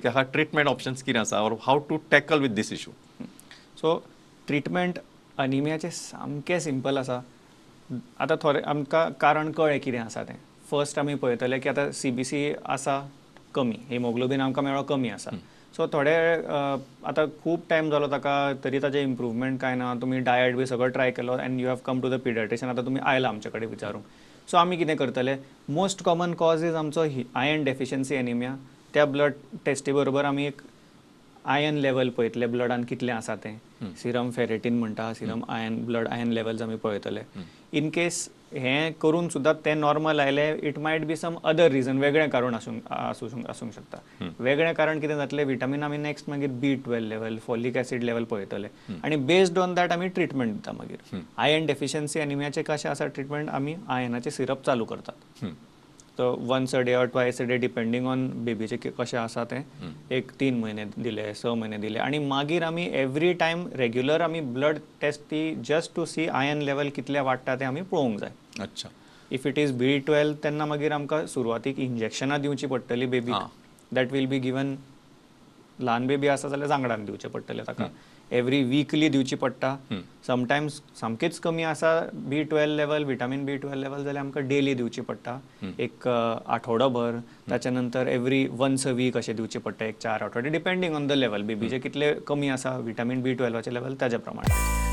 हाका treatment options कितें आसा or how to tackle with this issue? So treatment अनिमियाचें सामकें सिंपल आसा. आतां थोडे आमकां कारण कळ्ळें कितें आसा तें. फर्स्ट आमी पळयतले की आतां सीबीसी आसा कमी, हिमोग्लोबीन आमकां मेळ्ळो कमी आसा. सो थोडे आतां खूब टायम जालो ताका, तरी ताजें इम्प्रूवमेंट कांय ना. तुमी डायट बी सगळो ट्राय केलो and you have come to the pediatrician. आतां तुमी आयला आमचे कडेन विचारूंक. सो आमी कितें करतले? मोस्ट कॉमन कॉज is आमचो आयर्न डेफिशियन्सी एनिमिया. त्या ब्लड टेस्टी बरोबर आमी एक आयर्न लेवल पळयतले, ब्लडान कितलें आसा तें. सिरम फेरेटीन म्हणटा, serum iron, blood iron levels आमी पळयतले. इन केस हें करून सुद्दां तें नॉर्मल आयलें, it might be some other reason. वेगळें कारण आसूंक शकता. वेगळें कारण कितें जातलें? विटामीन आमी नेक्स्ट मागीर B12 level, folic acid level पळयतले आनी बेस्ड ऑन that आमी ट्रिटमेंट दिता. मागीर आयर्न डेफिशियन्सी एनिमियाचें कशें आसा ट्रिटमेंट? आमी आयर्नाचें सिरप चालू करतात. तो once a day or twice a day, depending on बेबीचें कशें आसा तें. एक 3 म्हयने दिले, 6 म्हयने दिले आनी मागीर आमी एवरी टायम रेग्युलर आमी ब्लड टेस्ट ती just to see iron level कितले वाडटा तें आमी पळोवंक जाय. If it is B12, तेन्ना मागीर आमकां सुरवातीक इंजेक्शनां दिवची पडटली बेबीक. That will be given, ल्हान बेबी आसा जाल्यार जांगडान दिवचें पडटलें ताका, एवरी विकली दिवची पडटा. समटायम्स सामकीच कमी आसा B12 level, vitamin B12 level जाल्यार आमकां डेली दिवची पडटा एक आठवडोभर. ताच्या नंतर एवरी वन्स अ वीक अशें दिवचें पडटा एक 4 आठवडे, डिपेंडींग ऑन the level, बेबीचे कितले कमी आसा विटामीन बी 12चें लेवल ताच्या प्रमाणे.